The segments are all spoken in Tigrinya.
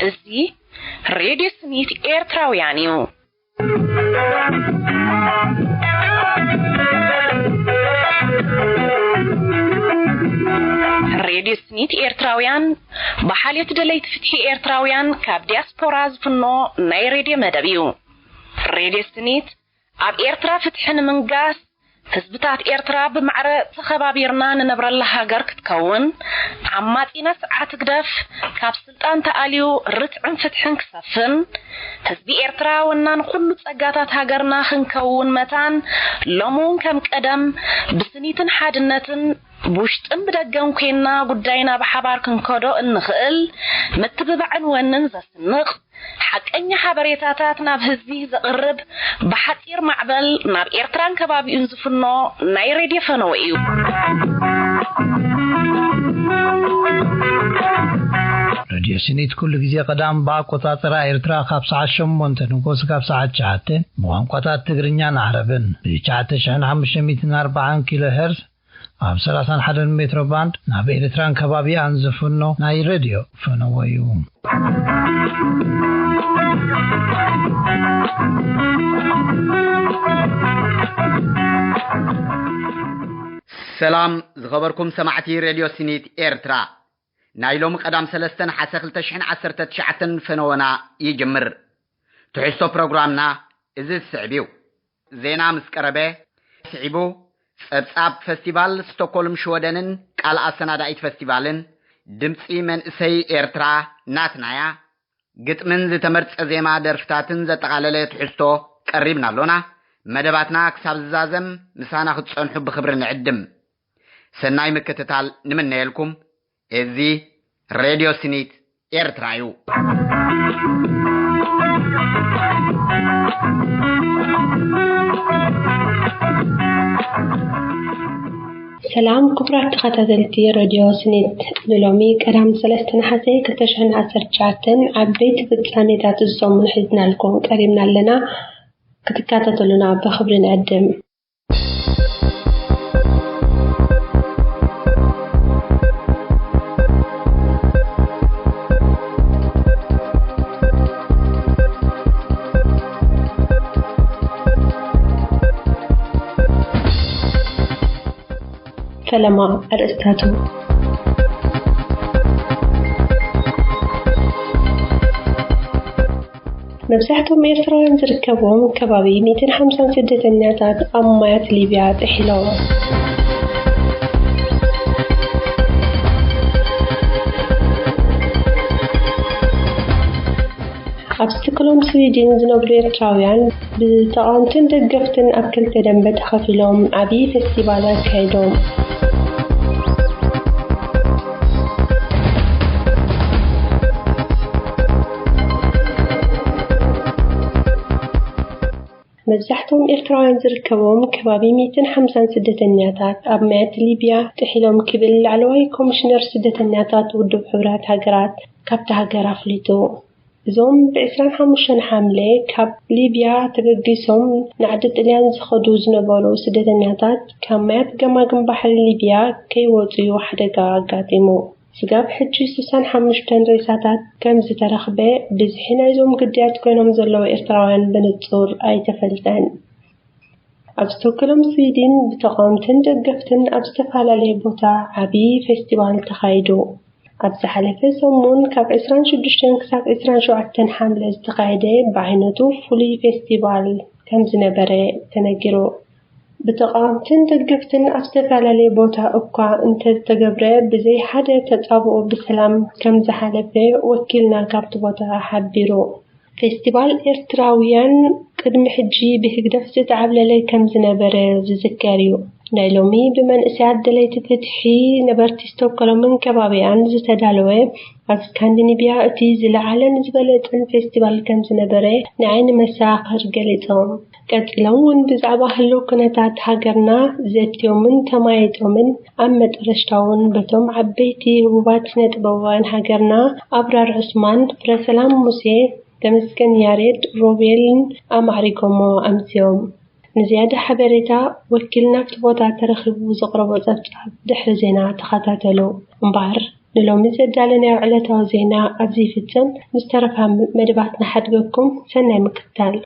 እዚ ሬድዮ ስኒት ኤርትራውያን እዩ። ሬድዮ ስኒት ኤርትራውያን ብሓልዮት ደለይቲ ፍትሒ ኤርትራውያን ካብ ዲያስፖራ ዝፍኖ ናይ ሬድዮ መደብ እዩ። ሬድዮ ስኒት ኣብ ኤርትራ ፍትሒ ንምንጋስ፣ ህዝብታት ኤርትራ ብማዕረ ተኸባቢርና ንነብረላ ሃገር ክትከውን፣ ዓማጺና ስርዓት ህግደፍ ካብ ስልጣን ተኣልዩ ርትዕን ፍትሕን ክሰፍን፣ ህዝቢ ኤርትራ ወናን ኩሉ ጸጋታት ሃገርና ክንከውን መታን፣ ሎሚ እውን ከም ቀደም ብስኒትን ሓድነትን ብውሽጥን ብደገን ኮይንና ጉዳይና ብሓባር ክንከዶ እንኽእል ምትብባዕን ወንን ዘስንቕ ሓቀኛ ሓበሬታታት ናብ ህዝቢ ዘቕርብ ብሓጺር ማዕበል ናብ ኤርትራን ከባቢኡን ዝፍኖ ናይ ሬድዮ ፈነወ እዩ። ሬድዮ ስኒት ኩሉ ግዜ ቀዳም ብኣቆጻጽራ ኤርትራ ካብ ሰዓት ሸሞንተ ንጎስ ካብ ሰዓት ትሽዓተ ብቋንቋታት ትግርኛን ዓረብን ብ ትሽዓተ ሽሕን ሓሙሽተ ሚእትን ኣርባዓን ኪሎ ሄርዝ ኣብ ሰላሳን ሓደን ሜትሮ ባንድ ናብ ኤርትራን ከባቢኣን ዝፍኖ ናይ ሬድዮ ፈነወ እዩ። ሰላም ዝኸበርኩም ሰማዕቲ ሬድዮ ስኒት ኤርትራ፣ ናይ ሎሚ ቀዳም ሰለስተ ነሓሰ ክልተ ሽሕን ዓሰርተ ትሽዓተን ፈነወና ይጅምር። ትሕዝቶ ፕሮግራምና እዚ ዝስዕብ እዩ። ዜና ምስ ቀረበ ስዒቡ፣ ጸብጻብ ፈስቲቫል ስቶኮልም ሽወደንን ቃል ኣሰናዳኢት ፈስቲቫልን ድምጺ መንእሰይ ኤርትራ ናትናያ፣ ግጥምን ዝተመርጸ ዜማ ደርፍታትን ዘጠቓለለ ትሕዝቶ ቀሪብና ኣሎና። መደባትና ክሳብ ዝዛዘም ምሳና ክትጸንሑ ብኽብሪ ንዕድም። ሰናይ ምክትታል ንምነየልኩም። እዚ ሬድዮ ስኒት ኤርትራ እዩ። ሰላም ክቡራት ተኸታተልቲ ሬድዮ ስኒት፣ ንሎሚ ቀዳም ሰለስተ ነሓሰ ክልተ ሽሕን ዓሰርተ ትሽዓተን ዓበይቲ ፍጻሜታት እዚ ሰሙን ሒዝናልኩም ቀሪብና ኣለና። ክትከታተሉና ብኽብሪ ንዕድም። ፈለማ ኣርእስታቱ። መብዛሕትኦም ኤርትራውያን ዝርከብዎም ከባቢ ሚእትን ሓምሳን ስደተኛታት ኣብ ማያት ሊብያ ጥሒሎም። ኣብ ስቶክሆልም ስዊድን ዝነብሩ ኤርትራውያን ብተቓወምትን ደገፍትን ኣብ ክልተ ደንበ ተኸፊሎም ዓብዪ ፌስቲቫል ኣካይዶም። መብዛሕትኦም ኤርትራውያን ዝርከብዎም ከባቢ ሚእትን ሓምሳን ስደተኛታት ኣብ ማያት ሊብያ ጥሒሎም ክብል ላዕለዋይ ኮሚሽነር ስደተኛታት ውድብ ሕቡራት ሃገራት ካብታ ሃገር ኣፍሊጡ። እዞም ብ ዕስራን ሓሙሽተን ሓምለ ካብ ሊብያ ተበጊሶም ንዓዲ ጥልያን ዝኸዱ ዝነበሩ ስደተኛታት ካብ ማያት ገማግም ባሕሪ ሊብያ ከይወጹ እዩ ሓደጋ ኣጋጢሙ። ስጋብ ሕጂ ስሳን ሓሙሽተን ሬሳታት ከም ዝተረኽበ ብዝሒ ናይዞም ግዳያት ኮይኖም ዘለዉ ኤርትራውያን ብንጹር ኣይተፈልጠን። ኣብ ስቶክሆልም ስዊድን ብተቓወምትን ደገፍትን ኣብ ዝተፈላለየ ቦታ ዓብዪ ፌስቲቫል ተኻይዱ። ኣብ ዝሓለፈ ሰሙን ካብ ዕስራን ሽዱሽተን ክሳብ ዕስራን ሸውዓተን ሓምለ ዝተኻየደ ብዓይነቱ ፍሉይ ፌስቲቫል ከም ዝነበረ ተነጊሩ። ብተቓወምትን ደገፍትን ኣብ ዝተፈላለየ ቦታ እኳ እንተዝተገብረ ብዘይ ሓደ ተጻብኦ ብሰላም ከም ዝሓለፈ ወኪልና ካብቲ ቦታ ሓቢሩ። ፌስቲቫል ኤርትራውያን ቅድሚ ሕጂ ብህግደፍ ዝተዓብለለ ከም ዝነበረ ዝዝከር እዩ። ናይ ሎሚ ብመንእሰያት ደለይቲ ፍትሒ ነበርቲ ስቶክሆልምን ከባቢኣን ዝተዳለወ ኣብ ስካንዲኒብያ እቲ ዝለዓለን ዝበለጸን ፌስቲቫል ከም ዝነበረ ንዓይኒ መሰኻኽር ገሊጾም። ቀጺሎም እውን ብዛዕባ ህልው ኩነታት ሃገርና ዘትዮምን ተማይጦምን ኣብ መጠረሽታ እውን በቶም ዓበይቲ ህቡባት ስነ ጥበባውያን ሃገርና ኣብራር ዑስማን፣ ፍረሰላም ሙሴ፣ ተመስገን ያሬድ ሮቤልን ኣማዕሪጎሞ ኣምስዮም። ንዝያዳ ሓበሬታ ወኪልና ኣብቲ ቦታ ተረኺቡ ዘቕረቦ ጸብጻብ ድሕሪ ዜና ተኸታተሉ። እምበኣር ንሎሚ ዘዳለናዮ ዕለታዊ ዜና ኣብዚ ይፍጸም። ምስ ተረፋ መደባት ንሓድገኩም። ሰናይ ምክትታል።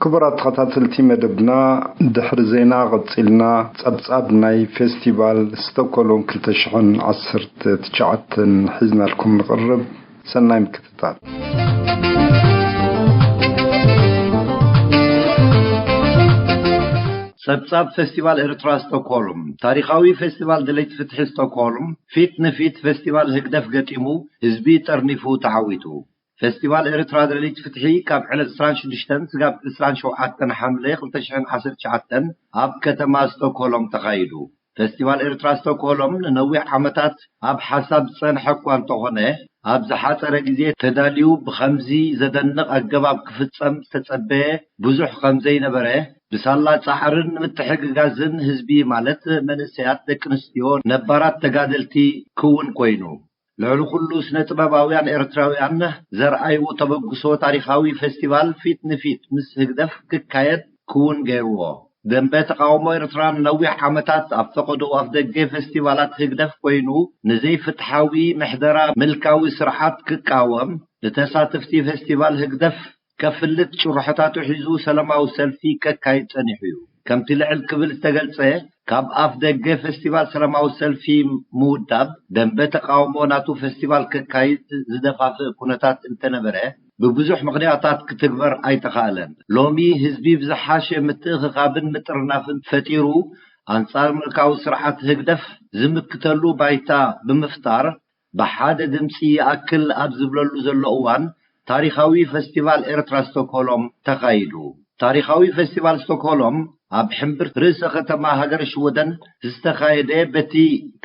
ክቡራት ተኸታተልቲ መደብና፣ ድሕሪ ዜና ቐጺልና ጸብጻብ ናይ ፌስቲቫል ስቶኮሎም ክልተ ሽሕን ዓሰርተ ትሽዓተን ሒዝናልኩም ንቕርብ። ሰናይ ምክትታል። ጸብጻብ ፌስቲቫል ኤርትራ ስቶኮሎም። ታሪኻዊ ፌስቲቫል ደለይቲ ፍትሒ ስቶኮሎም ፊት ንፊት ፌስቲቫል ህግደፍ ገጢሙ፣ ህዝቢ ጠርኒፉ ተዓዊቱ። ፌስቲቫል ኤርትራ ደለይቲ ፍትሒ ካብ ዕለት ዕስራን ሽዱሽተን ስጋብ ዕስራን ሸውዓተን ሓምለ ክልተ ሽሕን ዓሰርተ ትሽዓተን ኣብ ከተማ ስቶኮሎም ተኻይዱ። ፌስቲቫል ኤርትራ ስቶኮሎም ንነዊሕ ዓመታት ኣብ ሓሳብ ዝጸንሐ እኳ እንተኾነ፣ ኣብ ዝሓጸረ ግዜ ተዳልዩ ብኸምዚ ዘደንቕ ኣገባብ ክፍጸም ዝተጸበየ ብዙሕ ከም ዘይነበረ፣ ብሳላ ጻዕርን ምትሕግጋዝን ህዝቢ፣ ማለት መንእሰያት፣ ደቂ ኣንስትዮ፣ ነባራት ተጋደልቲ ክውን ኮይኑ። ልዕሊ ኩሉ ስነ ጥበባውያን ኤርትራውያን ዘርኣይዎ ተበግሶ ታሪኻዊ ፌስቲቫል ፊት ንፊት ምስ ህግደፍ ክካየድ ክውን ገይርዎ። ደንበ ተቓውሞ ኤርትራ ንነዊሕ ዓመታት ኣብ ፈቐዶ ኣፍደገ ፌስቲቫላት ህግደፍ ኮይኑ ንዘይፍትሓዊ ምሕደራ ምልካዊ ስርዓት ክቃወም፣ ንተሳተፍቲ ፌስቲቫል ህግደፍ ከፍልጥ ጭርሖታቱ ሒዙ ሰላማዊ ሰልፊ ከካይድ ጸኒሑ እዩ። ከምቲ ልዕል ክብል ዝተገልጸ፣ ካብ ኣፍ ደገ ፌስቲቫል ሰላማዊ ሰልፊ ምውዳብ፣ ደንበ ተቃውሞ ናቱ ፌስቲቫል ከካይድ ዝደፋፍእ ኩነታት እንተነበረ፣ ብብዙሕ ምኽንያታት ክትግበር ኣይተኻእለን። ሎሚ ህዝቢ ብዝሓሸ ምትእኽኻብን ምጥርናፍን ፈጢሩ፣ ኣንጻር ምልካዊ ስርዓት ህግደፍ ዝምክተሉ ባይታ ብምፍጣር፣ ብሓደ ድምጺ ይኣክል ኣብ ዝብለሉ ዘሎ እዋን፣ ታሪኻዊ ፈስቲቫል ኤርትራ ስቶክሆሎም ተኻይዱ። ታሪኻዊ ፈስቲቫል ስቶክሆሎም ኣብ ሕምብርቲ ርእሰ ከተማ ሃገረ ሽወደን ዝተኻየደ፣ በቲ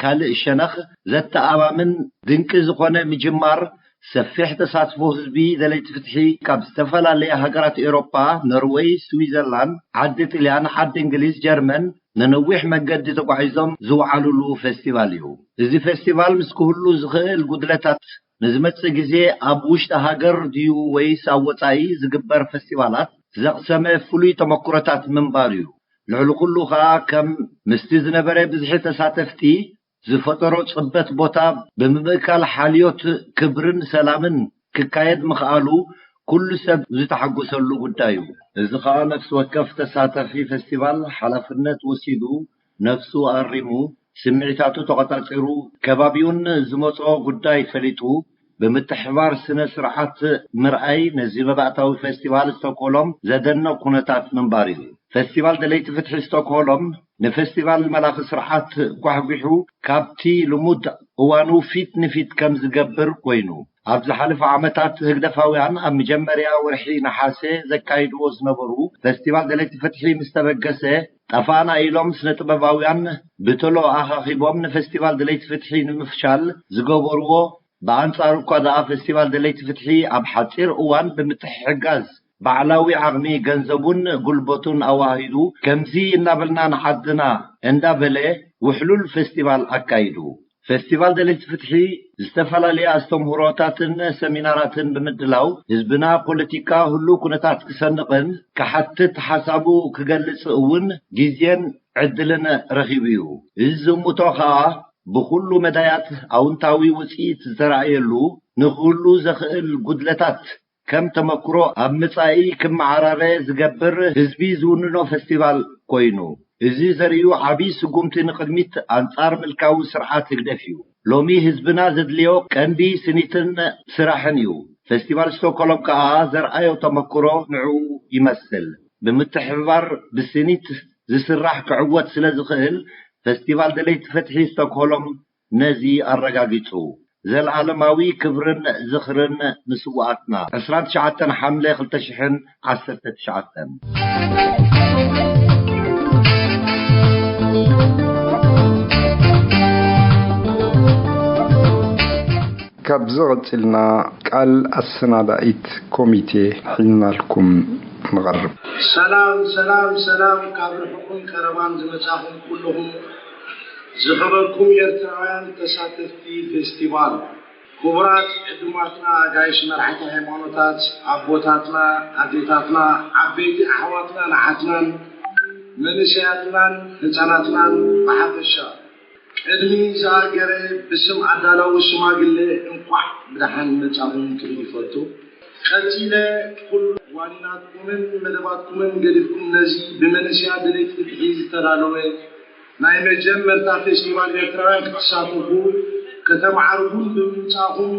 ካልእ ሸነኽ ዘተኣማምን ድንቂ ዝኾነ ምጅማር፣ ሰፊሕ ተሳትፎ ህዝቢ ደለይቲ ፍትሒ ካብ ዝተፈላለያ ሃገራት ኤውሮጳ፣ ኖርወይ፣ ስዊዘርላንድ፣ ዓዲ ጥልያን፣ ዓዲ እንግሊዝ፣ ጀርመን፣ ንነዊሕ መገዲ ተጓዒዞም ዝወዓሉሉ ፈስቲቫል እዩ። እዚ ፈስቲቫል ምስ ክህሉ ዝኽእል ጉድለታት፣ ንዝመጽእ ግዜ ኣብ ውሽጢ ሃገር ድዩ ወይስ ኣብ ወጻኢ ዝግበር ፈስቲቫላት ዘቕሰመ ፍሉይ ተመኩሮታት ምንባሩ እዩ። ልዕሊ ኩሉ ኸኣ ከም ምስቲ ዝነበረ ብዝሒ ተሳተፍቲ ዝፈጠሮ ጽበት ቦታ ብምምእካል ሓልዮት ክብርን ሰላምን ክካየድ ምኽኣሉ ኩሉ ሰብ ዝተሓጎሰሉ ጉዳይ እዩ። እዚ ኸኣ ነፍሲ ወከፍ ተሳተፊ ፈስቲቫል ሓላፍነት ወሲዱ፣ ነፍሱ ኣሪሙ፣ ስምዒታቱ ተቖጻጺሩ፣ ከባቢውን ዝመጾ ጉዳይ ፈሊጡ፣ ብምትሕባር ስነ ስርዓት ምርኣይ ነዚ መባእታዊ ፈስቲቫል ስቶክሆሎም ዘደንቕ ኩነታት ምንባር እዩ። ፈስቲቫል ደለይቲ ፍትሒ ስቶክሆሎም ንፈስቲቫል መላኺ ስርዓት ጓሕጒሑ፣ ካብቲ ልሙድ እዋኑ ፊት ንፊት ከም ዝገብር ኮይኑ። ኣብ ዝሓለፈ ዓመታት ህግደፋውያን ኣብ መጀመርያ ወርሒ ነሓሰ ዘካይድዎ ዝነበሩ ፈስቲቫል ደለይቲ ፍትሒ ምስ ተበገሰ፣ ጠፋእና ኢሎም ስነ ጥበባውያን ብቶሎ ኣኻኺቦም ንፈስቲቫል ደለይቲ ፍትሒ ንምፍሻል ዝገበርዎ፣ ብኣንጻሩ እኳ ደኣ ፈስቲቫል ደለይቲ ፍትሒ ኣብ ሓጺር እዋን ብምትሕግጋዝ ባዕላዊ ዓቕሚ ገንዘቡን ጉልበቱን ኣዋሂዱ፣ ከምዚ እናበልና ንዓድና እንዳበለ ውሕሉል ፈስቲቫል ኣካይዱ። ፈስቲቫል ደለይቲ ፍትሒ ዝተፈላለየ ኣስተምህሮታትን ሰሚናራትን ብምድላው፣ ህዝብና ፖለቲካ ህሉው ኩነታት ክሰንቕን ክሓትት ሓሳቡ ክገልጽ እውን ግዜን ዕድልን ረኺቡ እዩ። እዚ ዝእምቶ ኸኣ ብኹሉ መዳያት ኣውንታዊ ውጽኢት ዝተራእየሉ፣ ንክህሉ ዘኽእል ጉድለታት ከም ተመክሮ ኣብ መጻኢ ክመዓራረ ዝገብር፣ ህዝቢ ዝውንኖ ፈስቲቫል ኮይኑ። እዚ ዘርእዩ ዓቢ ስጉምቲ ንቕድሚት ኣንጻር ምልካዊ ስርዓት ህግደፍ እዩ። ሎሚ ህዝብና ዘድልዮ ቀንዲ ስኒትን ስራሕን እዩ። ፈስቲቫል ስቶክሆሎም ከኣ ዘርኣዮ ተመክሮ ንዕኡ ይመስል። ብምትሕብባር ብስኒት ዝስራሕ ክዕወት ስለ ዝኽእል፣ ፈስቲቫል ደለይቲ ፍትሒ ስቶክሆሎም ነዚ ኣረጋጊጹ። ዘልኣለማዊ ክብርን ዝኽርን ንስውኣትና። ዕስራን ትሽዓተን ሓምለ ክልተ ሽሕን ዓሰርተ ትሽዓተን። ካብዚ ቐጺልና ቃል ኣሰናዳኢት ኮሚቴ ሒዝናልኩም ንቐርብ። ሰላም፣ ሰላም፣ ሰላም፣ ካብ ርሑቕን ቀረባን ዝመጻኹም ኩልኹም ዝኸበርኩም ኤርትራውያን ተሳተፍቲ ፌስቲቫል፣ ክቡራት ዕዱማትና፣ ኣጋይሽ መራሕቲ ሃይማኖታት፣ ኣቦታትና፣ ኣዴታትና፣ ዓበይቲ ኣሕዋትናን ኣሓትናን፣ መንእሰያትናን ህጻናትናን ብሓፈሻ። ቅድሚ ዝኣገረ ብስም ኣዳላዊ ሽማግለ እንቋዕ ብደሓን መጻኹም ክብል ይፈቱ። ቀጺለ ኩሉ ዋኒናትኩምን መደባትኩምን ገዲፍኩም ነዚ ብመንእሰያት ደለይቲ ፍትሒ ዝተዳለወ ናይ መጀመርታ ፌስቲቫል ኤርትራውያን ክትሳተፉ ከተማዕርጉን ብምምጻኹም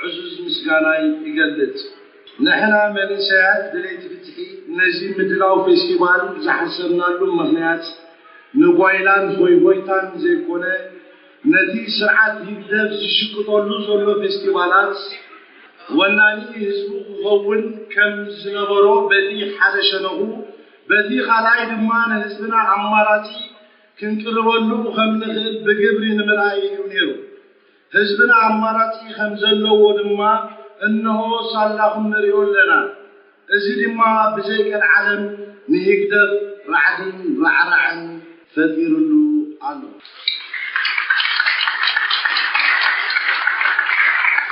ዕዙዝ ምስጋናይ ይገልጽ። ንሕና መንእሰያት ደለይቲ ፍትሒ ነዚ ምድላው ፌስቲቫል ዝሓሰብናሉ ምኽንያት ንጓይላን ሆይሆይታን ዘይኮነ፣ ነቲ ስርዓት ህግደፍ ዝሽቅጠሉ ዘሎ ፌስቲቫላት ወናኒ ህዝቡ ክኸውን ከም ዝነበሮ በቲ ሓደ ሸነኹ፣ በቲ ካልኣይ ድማ ንህዝብና ኣማራጺ ክንቅርበሉ ከም ንኽእል ብግብሪ ንምርኣይ እዩ ነይሩ። ህዝብና ኣማራጺ ከም ዘለዎ ድማ እንሆ ሳላኹም ንሪኦ ኣለና። እዚ ድማ ብዘይ ቀልዓለም ንህግደፍ ራዕድን ራዕራዕን ፈጢሩሉ ኣሎ።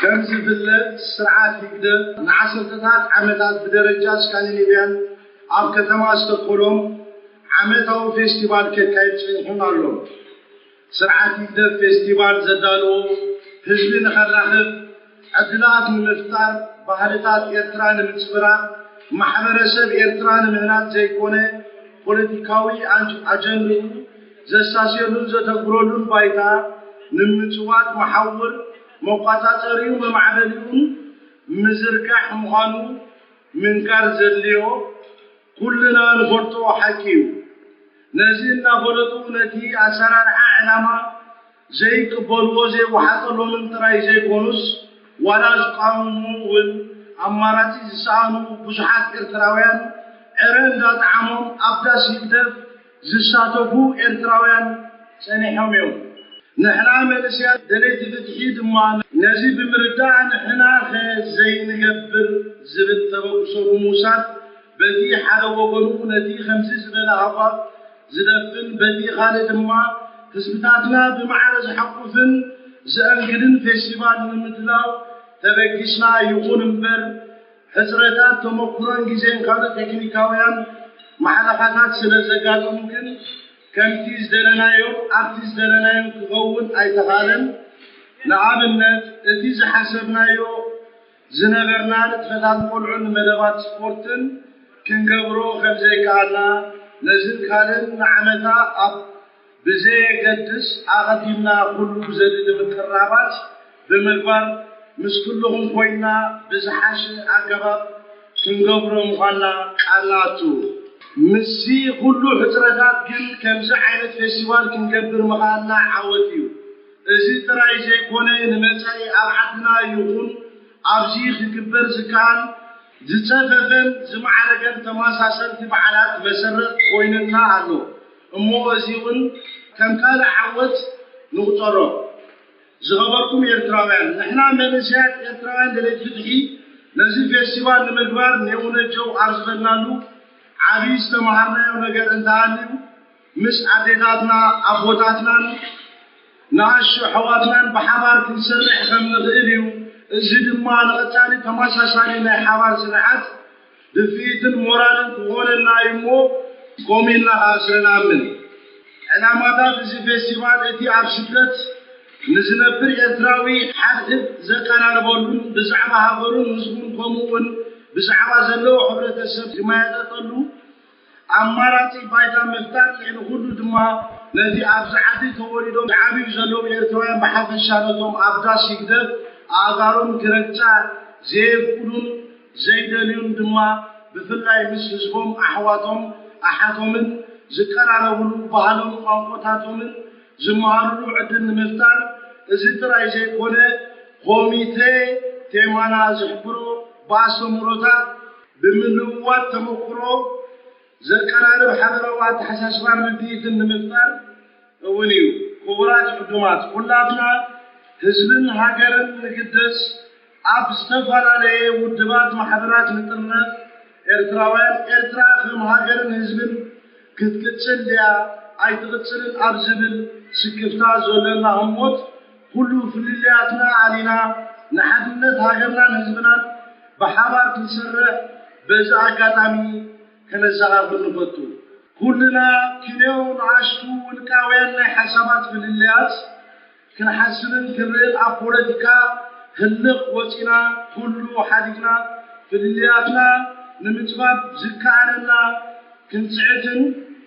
ከም ዝፍለጥ ስርዓት ህግደፍ ንዓሰርተታት ዓመታት ብደረጃ ስካንዲኔቭያን ኣብ ከተማ ስቶክሆሎም ዓመታዊ ፌስቲቫል ከካይድ ጸኒሑን ኣሎ። ስርዓት ህግደፍ ፌስቲቫል ዘዳልዎ ህዝቢ ንኸራኽብ ዕድላት ንምፍጣር፣ ባህልታት ኤርትራ ንምጽብራቕ፣ ማሕበረሰብ ኤርትራ ንምህናጽ ዘይኮነ፣ ፖለቲካዊ ኣንጅ-፣ ኣጀንድኡ ዘሳስየሉን ዘተግብረሉን ባይታ ንምምጽዋት መሓውር መቋጻጸሪኡ መማዕበሊኡን ምዝርጋሕ ምዃኑ ምንጋር ዘድልዮ ኩልና ንፈልጦ ሓቂ እዩ። ነዚ እናፈለጡ ነቲ ኣሰራርሓ ዕላማ ዘይቅበልዎ ዘይወሓጠሎምን ጥራይ ዘይኮኑስ ዋላ ዝቃወሙ እውን ኣማራጺ ዝሰኣኑ ብዙሓት ኤርትራውያን ዕረ እንዳጠዓሞም ኣብ ዳስ ህግደፍ ዝሳተፉ ኤርትራውያን ጸኒሖም እዮም። ንሕና መንእሰያት ደለይቲ ፍትሒ ድማ ነዚ ብምርዳእ ንሕና ከ ዘይንገብር ዝብል ተበግሶ ብምውሳድ በቲ ሓደ ወገኑ ነቲ ከምዚ ዝበለ ኣቋም ዝደፍን በቲ ካልእ ድማ ህዝብታትና ብማዕረ ዝሓቁፍን ዘአንግድን ፌስቲቫል ንምድላው ተበጊስና ይኹን እምበር ሕጽረታት ተመኩሮን ግዜን ካልኦት ቴክኒካውያን ማሕለኻታት ስለ ዘጋጠሙ ግን ከምቲ ዝደለናዮ ኣብቲ ዝደለናዮ ክኸውን ኣይተኻለን። ንኣብነት እቲ ዝሓሰብናዮ ዝነበርና ንጥፈታት ቆልዑን መደባት ስፖርትን ክንገብሮ ከም ዘይከኣልና ነዝን ካልእን ንዓመታ ኣብ ብዘየገድስ ኣቐዲምና ኩሉ ዘድሊ ምቅርራባት ብምግባር ምስ ኩልኹም ኮይና ብዝሓሸ ኣገባብ ክንገብሮ ምዃንና ቃል ንኣቱ። ምስዚ ኩሉ ሕጽረታት ግን ከምዚ ዓይነት ፌስቲቫል ክንገብር ምኽኣልና ዓወት እዩ። እዚ ጥራይ ዘይኮነ ንመጻኢ ኣብ ዓድና ይኹን ኣብዚ ክግበር ዝከኣል ዝጸፈፈን ዝማዕረገን ተመሳሰልቲ በዓላት መሰረት ኮይንና ኣሎ። እሞ እዚ እውን ከም ካልእ ዓወት ንቑጸሮ። ዝኸበርኩም ኤርትራውያን፣ ንሕና መንእሰያት ኤርትራውያን ደለይቲ ፍትሒ ነዚ ፌስቲቫል ንምግባር ኔውነጀው ኣብ ዝበልናሉ ዓብዪ ዝተምሃርናዮ ነገር እንተሃልዩ ምስ ኣዴታትና ኣቦታትናን ንኣሽቱ ኣሕዋትናን ብሓባር ክንሰርሕ ከም ንኽእል እዩ። እዚ ድማ ንቐጻሊ ተመሳሳሊ ናይ ሓባር ስርሓት ድፍኢትን ሞራልን ክኾነና እዩ እሞ ከምኡ ኢልና ከዓ ስለ ንኣምን። ዕላማታት እዚ ፌስቲቫል እቲ ኣብ ስደት ንዝነብር ኤርትራዊ ሓድሕድ ዘቀራርበሉን ብዛዕባ ሃገሩን ህዝቡን ከምኡ እውን ብዛዕባ ዘለዎ ሕብረተሰብ ዝመያየጠሉ ኣማራጺ ባይታ ምፍጣር፣ ልዕሊ ኩሉ ድማ ነቲ ኣብዚ ዓዲ ተወሊዶም ዝዓብዩ ዘለዉ ኤርትራውያን ብሓፈሻ ነቶም ኣብ ዳስ ህግደፍ ኣእጋሮም ክረግጻ ዘየፍቅዱን ዘይደልዩን ድማ ብፍላይ ምስ ህዝቦም ኣሕዋቶም ኣሓቶምን ዝቀራረብሉ ባህሎም ቋንቋታቶምን ዝመሃርሉ ዕድል ንምፍጣር፣ እዚ ጥራይ ዘይኮነ፣ ኮሚቴ ቴማና ዝሕብሮ ብኣስተምህሮታት ብምልውዋጥ ተመክሮ ዘቀራርብ ሓበራዊ ኣተሓሳስባን ርድኢትን ንምፍጣር እውን እዩ። ክቡራት ዕዱማት፣ ኩላትና ህዝብን ሃገርን ንግደስ፣ ኣብ ዝተፈላለየ ውድባት ማሕበራት ንጥርነፍ፣ ኤርትራውያን፣ ኤርትራ ከም ሃገርን ህዝብን ክትቅጽል ድያ ኣይትቅጽልን ኣብ ዝብል ስክፍታ ዘሎና ህሞት፣ ኩሉ ፍልልያትና ኣሊና ንሓድነት ሃገርናን ህዝብናን ብሓባር ክንሰርሕ በዚ ኣጋጣሚ ከነዘኻኽር ንፈቱ። ኩልና ክንዮ ንኣሽቱ ውልቃውያን ናይ ሓሳባት ፍልልያት ክንሓስብን ክንርእን ኣብ ፖለቲካ ህልኽ ወጺና ኩሉ ሓዲግና ፍልልያትና ንምጽባብ ዝከኣለና ክንጽዕትን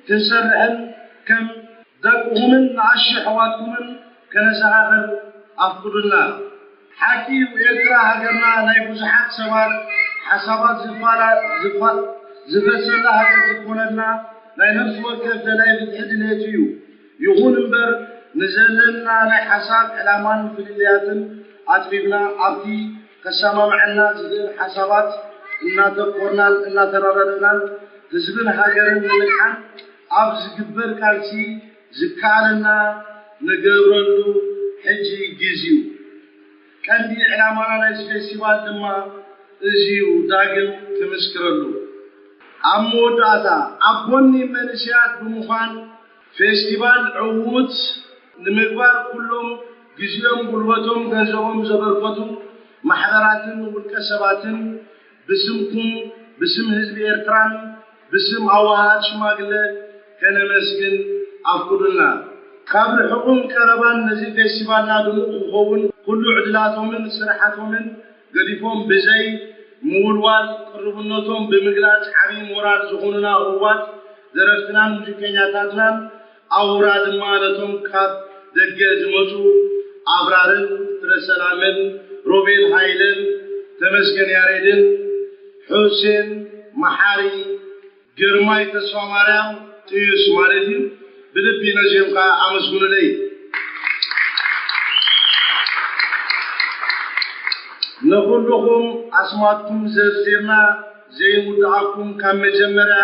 ክንሰርሕን ከም ደቅኹምን ንኣሽቱ ኣሕዋትኩምን ከነዘኻኽር ኣፍቅዱልና። ሓቂ እዩ፣ ኤርትራ ሃገርና ናይ ብዙሓት ሰባት ሓሳባት ዝፋላ-፣ ዝፋ-፣ ዝፈሰላ ሃገር ክትኮነልና ናይ ነፍሲ ወከፍ ደላይ ፍትሒ ድሌት እዩ። ይኹን እምበር ንዘለና ናይ ሓሳብ ዕላማን ፍልልያትን ኣጥቢብና ኣብቲ ከሰማምዐና ዝኽእል ሓሳባት እናተኮርናን እናተረዳድእናን ህዝብን ሃገርን ንምድሓን ኣብ ዝግበር ቃልሲ ዝከኣለና ንገብረሉ ሕጂ ግዜኡ። ቀንዲ ዕላማና ናይዚ ፌስቲቫል ድማ እዚዩ ዳግም ክምስክረሉ። ኣብ መወዳእታ ኣብ ጎኒ መንእሰያት ብምዃን ፌስቲቫል ዕዉት ንምግባር ኩሎም ግዜኦም፣ ጉልበቶም፣ ገንዘቦም ዘበርከቱ ማሕበራትን ውልቀ ሰባትን ብስምኩም፣ ብስም ህዝቢ ኤርትራን ብስም ኣወሃሃድ ሽማግለ ከነመስግን ኣፍቅዱልና። ካብ ርሑቕን ቀረባን ነዚ ፌስቲቫልና ድሙቕ ክኸውን ኩሉ ዕድላቶምን ስራሓቶምን ገዲፎም ብዘይ ምውልዋል ቅርብነቶም ብምግላጽ ዓቢ ሞራል ዝኾኑና ህቡባት ደረፍትናን ሙዚቀኛታትናን ኣውራ ድማ ነቶም ካብ ደገ ዝመጹ ኣብራርን ፍረሰላምን ሮቤል ሃይለን ተመስገን ያሬድን ሑሴን መሓሪ ግርማይ ተስፋማርያም ጥዩስ ማለት እዩ። ብልቢ ነዚኦም ከዓ ኣመስግኑለይ። ንኹልኹም ኣስማትኩም ዘርዚርና ዘይውድኣኩም ካብ መጀመርያ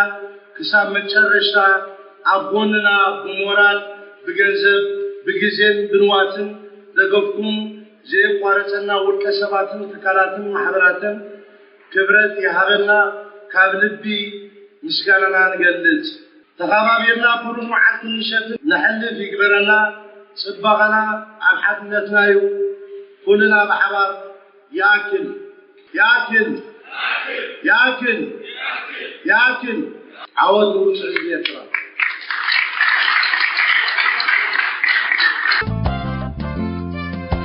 ክሳብ መጨረሽታ ኣብ ጎንና ብሞራል፣ ብገንዘብ፣ ብግዜን ብንዋትን ደገፍኩም ዘየቋረጸና ውልቀ ሰባትን ትካላትን ማሕበራትን ክብረት ይሃበልና፣ ካብ ልቢ ምስጋናና ንገልጽ። ተኸባቢርና ብሩህ መዓልትን ምሸትን ነሕልፍ ይግበረና። ጽባቐና ኣብ ሓድነትና እዩ። ኩልና ብሓባር ይኣክል፣ ይኣክል፣ ይኣክል፣ ይኣክል። ዓወት ንውጹዕ ህዝቢ ኤርትራ።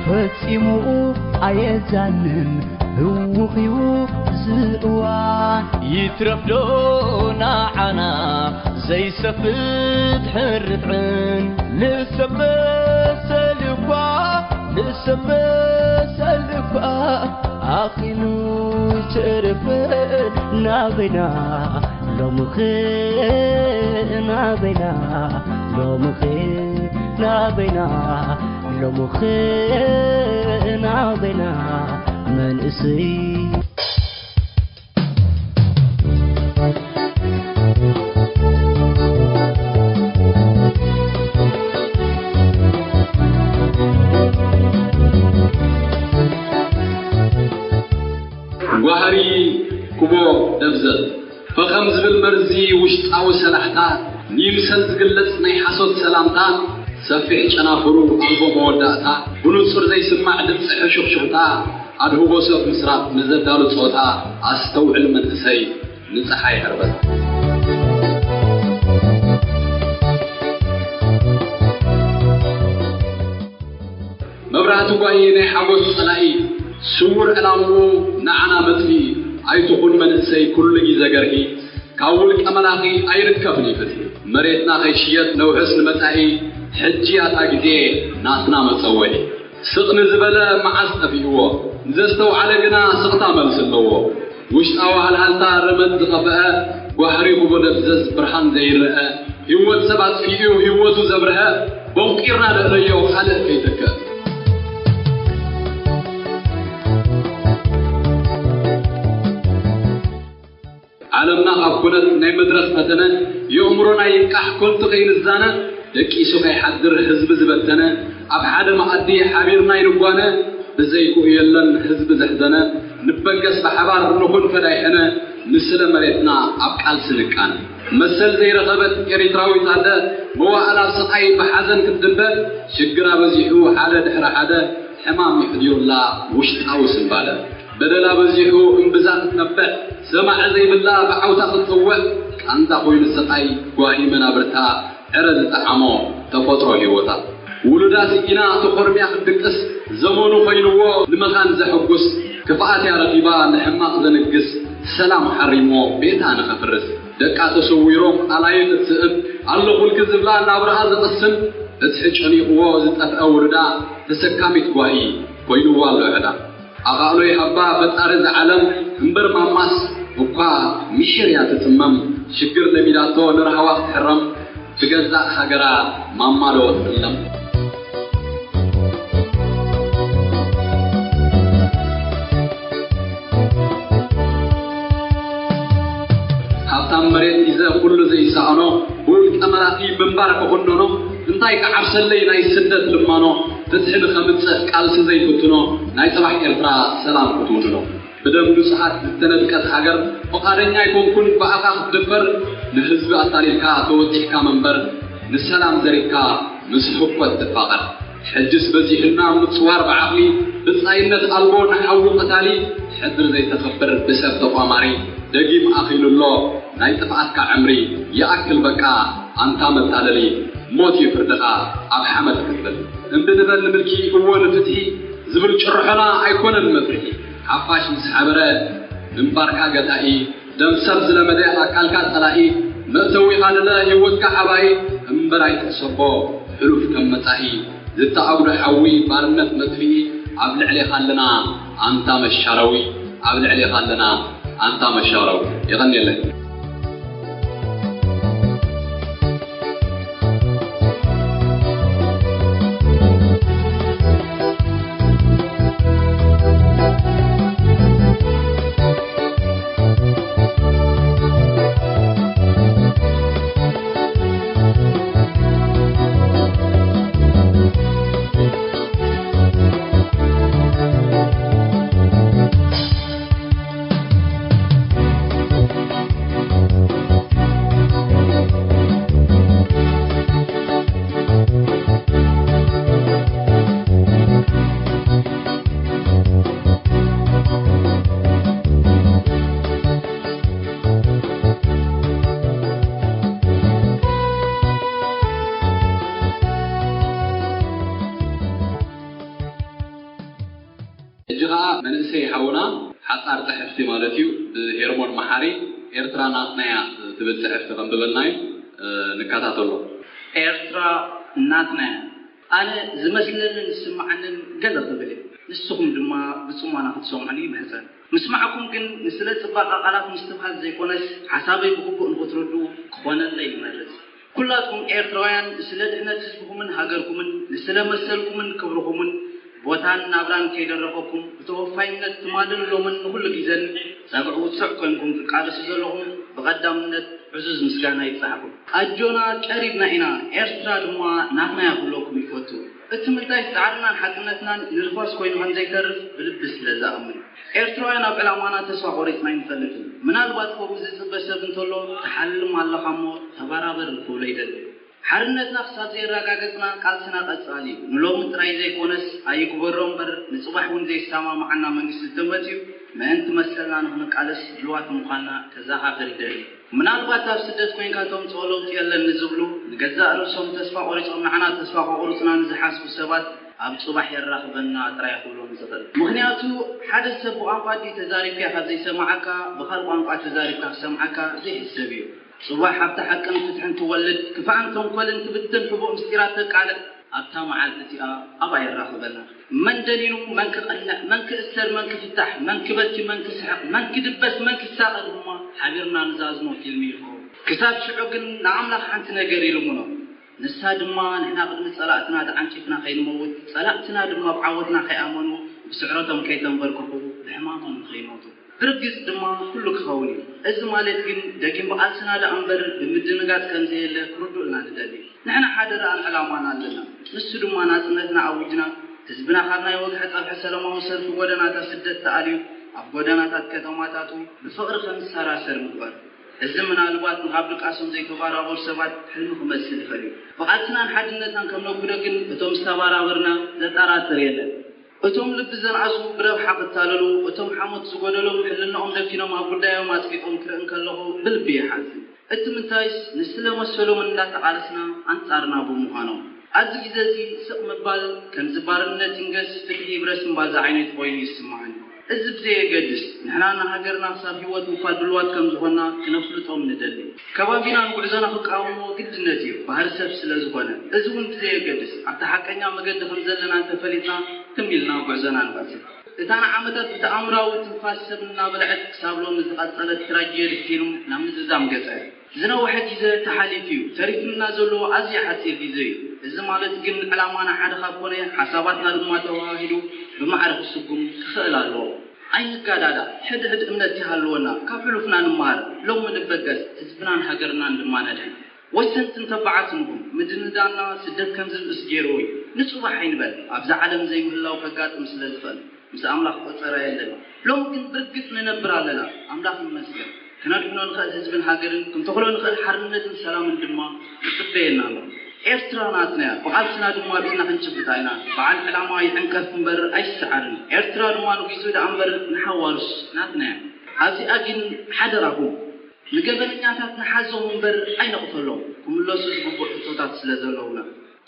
ፈጺሙ ኣየዛንን ህውኽ እዩ ዝእዋን። ይትረፍ ዶ ንዓና ዘይሰፍት ሕርጥዕን? ንሰብ መሰል እኳ፣ ንሰብ መሰል እኳ ኣኺሉ ተረፈ ናበይና ሎምኸ ናበይና ሎምኸ ናበይና ሎምኸ ናበይና መንእሰይ ጓህሪ ኩቦ ደብዘዝ ፈኸም ዝብል መርዚ ውሽጣዊ ሰላሕታ፣ ንይምሰል ዝግለጽ ናይ ሓሶት ሰላምታ፣ ሰፊሕ ጨናፍሩ ኣልቦ መወዳእታ፣ ብንጹር ዘይስማዕ ድምጺ ሕሹኽሹኽታ፣ ኣድህቦ ሰብ ምስራቕ ንዘዳሉ ጾታ፣ ኣስተውዕል መንእሰይ ንጸሓይ ዕርበታ። መብራህቲ ጓሂ ናይ ሓጎስ ጸላኢ፣ ስዉር ዕላምኡ ንዓና መጥፍኢ፣ ኣይትኹን መንእሰይ ኩሉ ግዜ ገርሂ፣ ካብ ውልቀ መላኺ ኣይርከብን እዩ ፍትሒ። መሬትና ከይሽየጥ ነውሕስ ንመጻኢ፣ ሕጂ እያ እታ ግዜ ናትና መጸውዒ። ስቕ ንዝበለ መዓስ ጠፊእዎ፣ ንዘስተውዓለ ግና ስቕታ መልሲ ኣለዎ። ውሽጣዊ ሃልሃልታ ረመጽ ዝቐብአ፣ ጓህሪ ኩቦ ደብዘዝ ብርሃን ዘይረኣ፣ ህይወት ሰብ ኣጥፊኡ ህይወቱ ዘብርሀ፣ ቦንቂርና ንእለዮ ካልእ ከይተክእ። ዓለምና ካብ ኩነት ናይ መድረኽ ፈተነ፣ የእምሮና ይንቃሕ ከንቱ ከይንዛነ፣ ደቂሱ ከይሓድር ህዝቢ ዝበተነ፣ ኣብ ሓደ መኣዲ ሓቢርና ይንጓነ፣ ብዘይክኡ የለን ህዝቢ ዘሕዘነ፣ ንበገስ ብሓባር ንኹን ፈዳይ ሕነ፣ ንስለ መሬትና ኣብ ቃልሲ ንቃነ። መሰል ዘይረኸበት ኤሪትራዊት ኣደ፣ መዋእላ ኣብ ስቓይ ብሓዘን ክትድምበ፣ ሽግራ በዚሑ ሓደ ድሕሪ ሓደ፣ ሕማም ይሕድዮላ ውሽጣዊ ስንባደ። በደላ በዚሑ እምብዛ ክትነብዕ፣ ሰማዒ ዘይብላ ብዓውታ ክትጽውዕ፣ ቃንዛ ኮይኑ ስቓይ ጓሂ መናብርታ፣ ዕረ ዝጠዓሞ ተፈጥሮ ህይወታ። ውሉዳ ስኢና ተኾርምያ ክትድቅስ፣ ዘመኑ ኮይንዎ ንመኻን ዘሐጉስ፣ ክፍኣት እያ ረኺባ ንሕማቕ ዘንግስ፣ ሰላም ሓሪሞ ቤታ ንኸፍርስ። ደቃ ተሰዊሮም ኣላዩ ክትስእን፣ ኣለኹልኪ ዝብላ ናብርኣ ዘቕስን፣ ፍትሒ ጨኒቕዎ ዝጠፍአ ውሉዳ ተሰካሚት ጓሂ ኮይንዋ ኣሎ ዕዳ። ኣቓእሎ ይሃባ ፈጣሪ እዛ ዓለም እምበር ማማስ እኳ ምሒር እያ ትጽመም። ሽግር ለሚዳቶ ንራህዋ ክትሕረም ብገዛእ ሃገራ ማማ ዶ ትጥለም። ሃብታም መሬት ሒዘ ኩሉ ዘይሰኣኖ፣ ብውልቀ መላኺ ምንባር ክኹነኖ፣ እንታይ ክዓብሰለይ ናይ ስደት ልማኖ፣ ፍትሒ ንኸምጽእ ቃልሲ ዘይፍትኖ፣ ናይ ጽባሕ ኤርትራ ሰላም ክትውንኖ። ብደም ንጹሃት ዝተነድቀት ሃገር፣ ፍቓደኛ ኣይኮንኩን ብኣኻ ክትድፈር፣ ንህዝቢ ኣታሊልካ ተወጢሕካ መንበር፣ ንሰላም ዘሪግካ ምስ ህኮት ትፋቐር። ሕጅስ በዚሕና ምጽዋር ብዓቕሊ፣ ብጻይነት ኣልቦ ንሓዊ ቀታሊ፣ ሕድሪ ዘይተኸብር ብሰብ ተቋማሪ፣ ደጊም ኣኺሉ ኣሎ ናይ ጥፍኣትካ ዕምሪ፣ ይኣክል በቃ ኣንታ መታለሊ፣ ሞት እዩ ፍርድኻ ኣብ ሓመድ ክትብል። እምቢ ንበል ንምልኪ እወ ንፍትሒ፣ ዝብል ጭርሖና ኣይኮነን መፍርሒ፣ ሓፋሽ ምስ ሓበረ ምንባርካ ገታኢ፣ ደም ሰብ ዝለመደ ኣካልካ ጸላኢ፣ መእተዊኻ ንለ ህይወትካ ሓባኢ፣ እምበር ኣይትሕሰቦ ሕሉፍ ከም መጻኢ። ዝተኣጉደ ሓዊ ባርነት መጥፍኢ፣ ኣብ ልዕሌኻ ኣለና ኣንታ መሻረዊ፣ ኣብ ልዕሌኻ ኣለና ኣንታ መሻረዊ። የቐንየለይ። ሕጂ ኸኣ መንእሰይ ሓውና ሓጻር ጽሕፍቲ ማለት እዩ፣ ብሄርሞን መሓሪ፣ ኤርትራ ናትና እያ ትብል ጽሕፍቲ ከንብበልና እዩ። እ፣ ንከታተሎ። ኤርትራ ናትና እያ። ኣነ ዝመስለንን ዝስምዓንን ገለ ክብል እየ። ንስኹም ድማ ብጽሞና ክትሰምዑኒ ይምሕጸን። ምስማዕኩም ግን ንስለ ጽባቐ ቃላት ምስትብሃል ዘይኮነስ፣ ሓሳበይ ብግቡእ ንኽትርድኡ ክኾነለይ ይመርጽ። ኩላትኩም ኤርትራውያን ስለ ድሕነት ህዝብኹምን ሃገርኩምን፣ ንስለ መሰልኩምን ክብርኹምን፣ ቦታን ናብራን ከይደረኸኩም ብተወፋይነት ትማልን ሎምን ንኹሉ ግዘን ጸግዒ ውጹዕ ኮንኩም ትቃለሱ ዘለኹም ብቐዳምነት ዕዙዝ ምስጋና ይብጻሕኩም። ኣጆና ቀሪብና ኢና፣ ኤርትራ ድማ ናትና እያ ክብለኩም ይፈቱ። እቲ ምንታይስ ጻዕርናን ሓቅነትናን ንንፋስ ኮይኑ ከም ዘይተርፍ ብልቢ ስለ ዝኣምን። ኤርትራውያን ኣብ ዕላማና ተስፋ ቆሪጽና ኣይንፈልጥን። ምናልባት ከምኡ ዝጽበ ሰብ እንተሎ ትሓልም ኣለኻ እሞ ተበራበር ክብሎ ይደሊ። ሓርነትና ክሳብ ዘየረጋገጽና ቃልስና ቀጻሊ እዩ። ንሎሚ ጥራይ ዘይኮነስ ኣይግበሮ እምበር ንጽባሕ እውን ዘይሰማምዓና መንግስቲ እንተመጺኡ ምእንቲ መሰልና ንኽንቃለስ ድልዋት ምዃንና ከዘኻኽር ይደሊ። ምናልባት ኣብ ስደት ኮይንካ ተምጽኦ ለውጢ የለን ንዝብሉ ንገዛእ ርእሶም ተስፋ ቆሪጾም ንዓና ተስፋ ከቑርጹና ንዝሓስቡ ሰባት ኣብ ጽባሕ የራኽበና ጥራይ ክብሎም ዝኽእል። ምኽንያቱ ሓደ ሰብ ብቋንቋ ኣዲ ተዛሪብካ ካብ ዘይሰማዓካ ብኻልእ ቋንቋ ተዛሪብካ ክሰምዓካ ዘይሕሰብ እዩ። ጽባሕ ኣብታ ሓቅን ፍትሕን ትወልድ፣ ክፋእን ተንኮልን ትብትን ሕቡእ ምስጢራት ተቃልዕ ኣብታ መዓልቲ እቲኣ ኣብኣ የራኽበና። መን ደኒኑ፣ መን ክቐንዕ፣ መን ክእሰር፣ መን ክፍታሕ፣ መን ክበኪ፣ መን ክስሕቕ፣ መን ክድበስ፣ መን ክሳቐ ድማ ሓቢርና ንዛዝሞ ፊልም ይኸውን። ክሳብ ሽዑ ግን ንኣምላኽ ሓንቲ ነገር ይልምኖ። ንሳ ድማ ንሕና ቅድሚ ጸላእትና ተዓንቂፍና ከይንመውት፣ ጸላእትና ድማ ብዓወትና ከይኣመኑ፣ ብስዕረቶም ከይተንበርክኹ፣ ብሕማሞም ከይሞቱ። ብርግጽ ድማ ኩሉ ክኸውን እዩ። እዚ ማለት ግን ደጊም ብቓልስና ደኣ እምበር ብምድንጋጽ ከም ዘየለ ክርድኡልና ንደሊ። ንሕና ሓደ ረኣን ዕላማን ኣለና። ንሱ ድማ ናጽነትና ኣዊጅና፣ ህዝብና ካብ ናይ ወግሐ ጸብሐ ሰላማዊ ሰልፊ ጎደናታት ስደት ተኣልዩ፣ ኣብ ጎደናታት ከተማታቱ ብፍቕሪ ከም ዝሰራሰር ምግባር። እዚ ምናልባት ንኻብ ድቃሶም ዘይተባራበሩ ሰባት ሕልሚ ክመስል ይኽእል እዩ። ብቓልስናን ሓድነትናን ከም ነጉዶ ግን እቶም ዝተባራበርና ዘጠራጥር የለን። እቶም ልቢ ዘንኣሱ ብረብሓ ክታለሉ፣ እቶም ሓሞት ዝጎደሎም ሕልናኦም ደፊኖም ኣብ ጉዳዮም ኣጽቂጦም ክርኢ እንከለኹ ብልቢ ይሓዝን። እቲ ምንታይስ ንስለ መሰሎም እንዳተቓለስና ኣንጻርና ብምዃኖም። ኣብዚ ግዜ እዚ ስቕ ምባል ከምዚ ባርነት ይንገስ ፍትሒ ይብረስ ምባል ዝዓይነቱ ኮይኑ ይስምዓኒ። እዚ ብዘየገድስ ንሕና ንሃገርና ክሳብ ህይወት ምኽፋል ድልዋት ከም ዝኾንና ክነፍልጦም ንደሊ። ከባቢና ንጉዕዞና ክቃወሞ ግድነት እዩ፣ ባህሪ ሰብ ስለ ዝኾነ። እዚ እውን ብዘየገድስ ኣብቲ ሓቀኛ መገዲ ከም ዘለና እንተፈሊጥና ትም ኢልና ጉዕዞና ንቐጽል። እታ ንዓመታት ብተኣምራዊ ትንፋስ ሰብ እናበልዐት ክሳብ ሎሚ ዝቐጸለት ትራጀዲ ፊልም ናብ ምዝዛም ገጸ። ዝነውሐ ግዜ ተሓሊፉ እዩ። ተሪፉና ዘሎ ኣዝዩ ሓጺር ግዜ እዩ። እዚ ማለት ግን ዕላማና ሓደ ካብ ኮነ፣ ሓሳባትና ድማ ተወሃሂዱ ብማዕረ ክስጉም ክኽእል ኣለዎ። ኣይንጋዳዳ፣ ሕድሕድ እምነት ይሃልወና፣ ካብ ሕሉፍና ንመሃር፣ ሎሚ ንበገስ፣ ህዝብናን ሃገርናን ድማ ነድሕን። ወሰንትን ተባዓትን ንኹን። ምድንዳና ስደት ከም ዝብእስ ገይርዎ እዩ። ንጽባሕ ኣይንበል፣ ኣብዛ ዓለም ዘይምህላው ከጋጥም ስለ ዝኽእል። ምስ ኣምላኽ ቆጸራ የለን። ሎሚ ግን ብርግጽ ንነብር ኣለና። ኣምላኽ ይመስገን። ክነድሕኖ ንኽእል ህዝብን ሃገርን፣ ክንተኽሎ ንኽእል ሓርነትን ሰላምን ድማ ይጽበየና ኣሎ። ኤርትራ ናትና እያ፣ ብቓልስና ድማ ኣብ ኢድና ክንጭብጣ ኢና። በዓል ዕላማ ይዕንቀፍ እምበር ኣይሰዓርን። ኤርትራ ድማ ንጒዙ ደኣ እምበር ንሓዋሩስ ናትና እያ። ኣብዚኣ ግን ሓደራኹም፣ ንገበነኛታት ንሓዞም እምበር ኣይነቕተሎም። ክምለሱ ዝግብኡ ሕቶታት ስለ ዘለውና።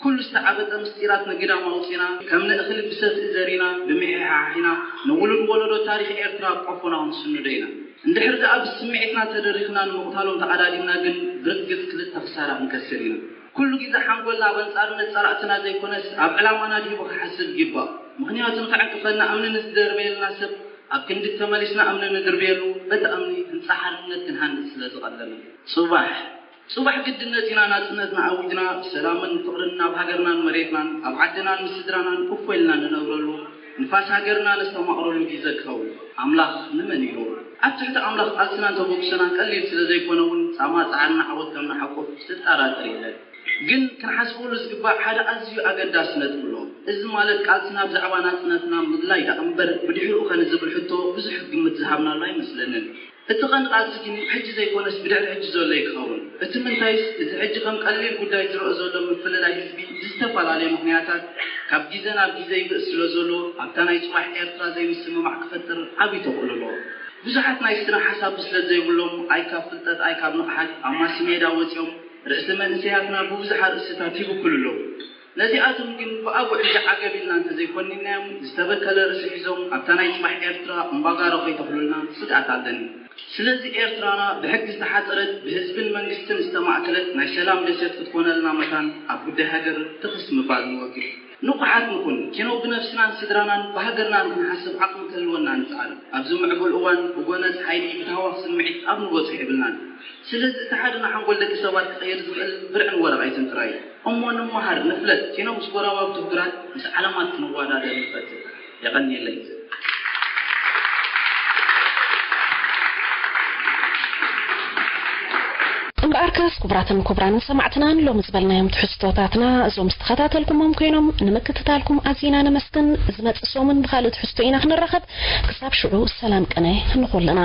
ኩሉ ዝተዓበጠ ምስጢራት ንግዳም ኣውጺና፣ ከም ንእኽሊ ብሰፍኢ ዘሪና፣ ብምሕሓሕ ኢና፣ ንውሉድ ወለዶ ታሪኽ ኤርትራ ኣብ ቆፎና ክንስንዶ ኢና። እንድሕር ደኣ ብስምዒትና ተደሪኽና ንምቕታሎም ተቐዳዲምና ግን ብርግጽ ክልተ ክሳራ ክንከስር ኢና። ኩሉ ግዜ ሓንጎልና ኣብ ኣንጻርነት ጸላእትና ዘይኮነስ ኣብ ዕላማና ድሂቡ ክሓስብ ይግባእ። ምኽንያቱ ንኽዕንቅፈልና እምኒ ንዝደርበየልና ሰብ ኣብ ክንዲ ተመሊስና እምኒ ንድርብየሉ በቲ እምኒ ህንጻ ሓርነት ክንሃንጽ ስለ ዝቐለና። ጽባሕ ጽባሕ ግድነት ኢና ናጽነትና ኣዊጅና ብሰላምን ፍቕርን ናብ ሃገርናን መሬትናን ኣብ ዓድናን ምስ ስድራናን እፎ ኢልና ንነብረሉ ንፋስ ሃገርና ነስተማቕረሉ ግዜ ክኸውን ኣምላኽ ንመን ኢሉ። ኣብ ትሕቲ ኣምላኽ ቃልስና እንተበግሶና ቀሊል ስለ ዘይኮነ እውን ጻማ ጻዕርና ዓወት ከም ንሓቁፍ ዘጠራጥር የለን። ግን ክንሓስበሉ ዝግባእ ሓደ ኣዝዩ ኣገዳሲ ነጥቢ ኣሎ። እዚ ማለት ቃልስና ብዛዕባ ናጽነትና ምድላይ ደኣ እምበር ብድሕሪኡ ከ ንዝብል ሕቶ ብዙሕ ግምት ዝሃብናሉ ኣይመስለንን። እቲ ቀንዲ ቃልሲ ግን ሕጂ ዘይኮነስ ብድሕሪ ሕጂ ዘሎ እዩ ክኸውን። እቲ ምንታይስ እቲ ሕጂ ከም ቀሊል ጉዳይ ዝረኦ ዘሎ ምፍልላይ ህዝቢ ብዝተፈላለየ ምኽንያታት ካብ ግዜ ናብ ግዜ ይብእስ ስለ ዘሎ ኣብታ ናይ ጽባሕ ኤርትራ ዘይምስምማዕ ክፈጥር ዓብዪ ተኽእሎ ኣለዎ። ብዙሓት ናይ ስነ ሓሳብ ብስለት ዘይብሎም ኣይ ካብ ፍልጠት ኣይ ካብ ንቕሓት ኣብ ማስ ሜዳ ወጺኦም ርእሲ መንእሰያትና ብብዙሕ ኣርእስትታት ይብክሉ ኣለዉ። ነዚኣቶም ግን ብኣቡ ሕጂ ዓገብ ኢልና እንተዘይኮኒናዮም ዝተበከለ ርእሲ ሒዞም ኣብታ ናይ ጽባሕ ኤርትራ እምባጋሮ ከይተኽሉልና ስግኣት ኣለኒ። ስለዚ ኤርትራና ብሕጊ ዝተሓጸረት ብህዝብን መንግስትን ዝተማእከለት ናይ ሰላም ደሴት ክትኮነልና መታን ኣብ ጉዳይ ሃገር ትኽስ ምባል ንወግድ። ንቑሓት ንኹን። ኪኖ ብነፍስናን ስድራናን ብሃገርናን ክንሓስብ ዓቕሚ ክህልወና ንጽዓር። ኣብዚ ምዕቡል እዋን ብጎነጽ ሓይሊ ብታህዋኽ ስምዒት ኣብ ንበጽሖ የብልናን። ስለዚ እቲ ሓደ ንሓንጎል ደቂ ሰባት ክቕይር ዝኽእል ብርዕን ወረቐይትን ጥራይ እዩ። እሞ ንመሃር፣ ንፍለጥ፣ ኪኖ ምስ ጎረባብቲ ህጉራት ምስ ዓለማት ክንወዳደር ንፈትን። የቐንየለይ። እምበኣርከስ ክቡራትን ክቡራንን ሰማዕትናን ሎሚ ዝበልናዮም ትሕዝቶታትና እዞም ዝተኸታተልኩሞም ኮይኖም ንምክትታልኩም ኣዚና ነመስግን። ዝመጽእ ሰሙን ብኻልእ ትሕዝቶ ኢና ክንራኸብ። ክሳብ ሽዑ ሰላም ቅነ ንኹልና።